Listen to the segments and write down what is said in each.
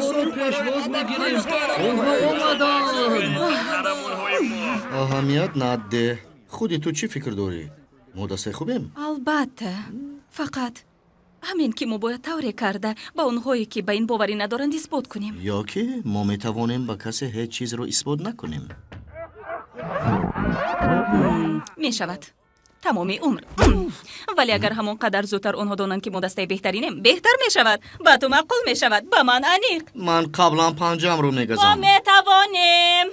Онҳоро пешвоз мегирем. Онҳо омаданд. Аҳамият надде. Худи ту чӣ фикр дорӣ? Мо дастаи хубем? Албатта, фақат ҳамин ки мо бояд тавре карда ба онҳое, ки ба ин боварӣ надоранд, исбот кунем. Ё ки мо метавонем ба касе ҳеҷ чизро исбот накунем. Мешавад тамоми умр, вале агар ҳамон қадар зудтар онҳо донанд, ки мо дастаи беҳтаринем, беҳтар мешавад. Ба ту маъқул мешавад, ба ман аниқ. Ман қаблан панҷамро Мо мегазам. метавонем.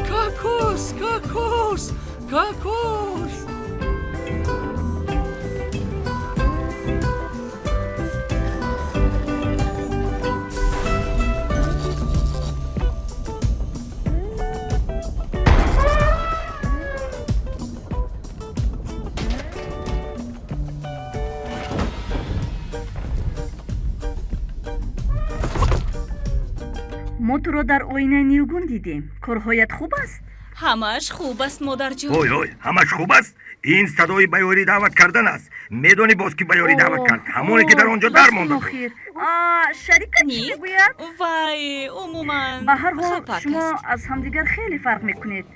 Кокос, кокос, кокос! Мо туро дар оинаи нилгун дидем. Корҳоят хуб аст? Ҳамааш хуб аст, модарҷон. Ой, ой, ҳамаш хуб аст? Ин садои ба ёрӣ даъват кардан аст. Медонӣ, боз ки ба ёрӣ даъват кард? Ҳамоне, ки дар он ҷо дар монда буд. Охир шарикат чӣ Ник? мегӯяд? Вай умуман Ба ҳар ҳол, хапак шумо аст. аз ҳамдигар хеле фарқ мекунед.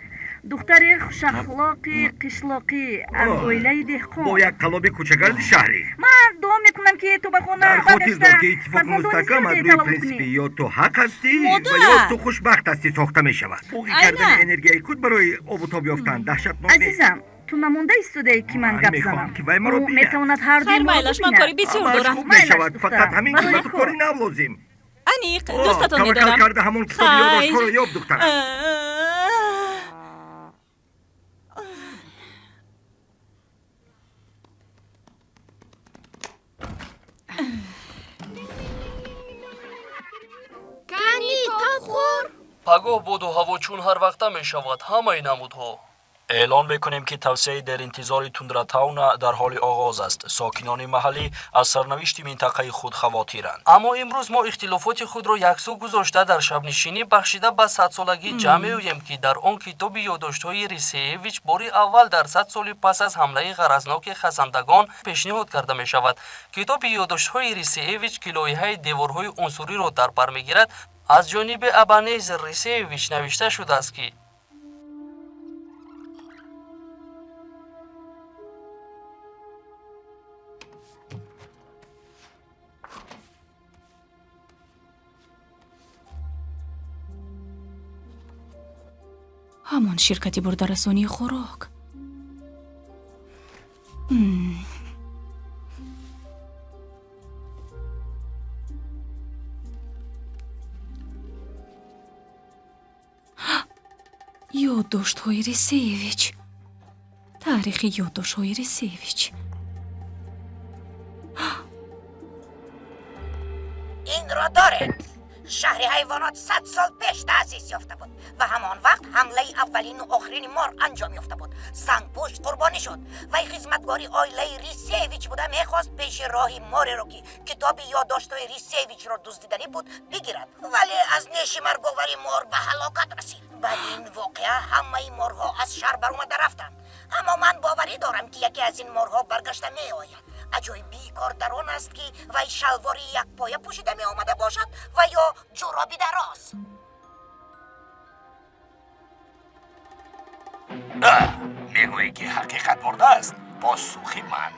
Духтари хушахлоқи қишлоқӣ аз оилаи деҳқон. Бо як қаллоби кӯчагарди шаҳрӣ. Ман дуо мекунам, ки ту ба хона Дар хотир баргашта дор, ки иттифоқи фарзандони мустаҳкам аз зиёде рӯи таваллуд принсипи кунӣ. ё ту ҳақ ҳастӣ ва Модар! ё ту хушбахт ҳастӣ сохта мешавад. Буғӣ Айна! кардани энергияи худ барои обутоб ёфтан даҳшатнок нест. Азизам, ту намонда истодаӣ, ки ман Ман гап мехоҳам, занам. ки вай маро Ӯ бинад. метавонад ҳардуи Хайр, моро майлаш, ман бибинад. кори бисёр Ҳамааш дорам. хуб Майлаш, мешавад, духтарам. фақат ҳамин ки ба Барои ту кор. кори нав лозим. Аниқ, О, дӯстатон таваккал медорам. карда ҳамон китоби ёддоштҳоро ёб, духтарам. Кани, тобхӯр. Пагоҳ боду ҳаво чун ҳар вақта мешавад, ҳамаи намудҳо. Эълон мекунем, ки тавсеаи деринтизори тундратауна дар ҳоли оғоз аст. Сокинони маҳаллӣ аз сарнавишти минтақаи худ хавотиранд. Аммо имрӯз мо ихтилофоти худро яксӯ гузошта, дар шабнишинӣ бахшида ба садсолагӣ ҷамъ меоем, ки дар он китоби ёддоштҳои Рисеевич бори аввал дар 100 соли пас аз ҳамлаи ғаразноки хазандагон пешниҳод карда мешавад. Китоби ёддоштҳои Рисеевич, ки лоиҳаи деворҳои унсуриро дар бар мегирад, аз ҷониби Абанезер Рисеевич навишта шудааст, ки Ҳамон ширкати бурдарасонии хӯрок. Ёддоштҳои Рисеевич, таърихи ёддоштҳои Рисеевич. Инро доред. Шаҳри ҳайвонот 100 сол пеш таъсис ёфта буд ва ҳамон вақт ҳамлаи аввалину охирини мор анҷом ёфта буд. Сангпӯшт қурбонӣ шуд. Вай хизматгори оилаи Рисевич буда, мехост пеши роҳи мореро, ки китоби ёддоштҳои Рисевичро дуздиданӣ буд, бигирад, вале аз неши марговари мор ба ҳалокат расид. Баъди ин воқеа ҳамаи морҳо аз шаҳр баромада рафтанд, аммо ман боварӣ дорам, ки яке аз ин морҳо баргашта меояд. Аҷоибии кор дар он аст, ки вай шалвори якпоя пӯшида меомада бошад ва ё ҷуроби дароз. Мегӯӣ, ки ҳақиқат бурдааст? Посухи ман.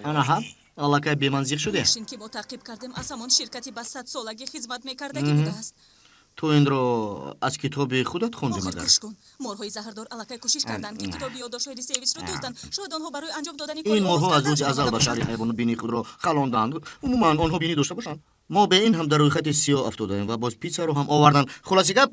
Анаҳа, аллакай беманзиқ шуде. Мошин, ки мо таъқиб кардем, аз ҳамон ширкати ба садсолагӣ хизмат мекардагӣ будааст. Ту инро аз китоби худат хонди? Охир Магар гӯш кун, морҳои заҳрдор аллакай кӯшиш карданд, ки китоби ёддоштҳои Рисеевичро дузданд. Шояд онҳо барои анҷом додани кори Ин морҳо оғоз аз рӯзи кардаашон азал омада ба шаҳри бошанд. ҳайвонот бинии худро халонданд. Умуман, онҳо бинӣ дошта бошанд, мо бе ин ҳам дар рӯйхати сиёҳ афтодаем ва боз питсаро ҳам оварданд. Хулоси гап.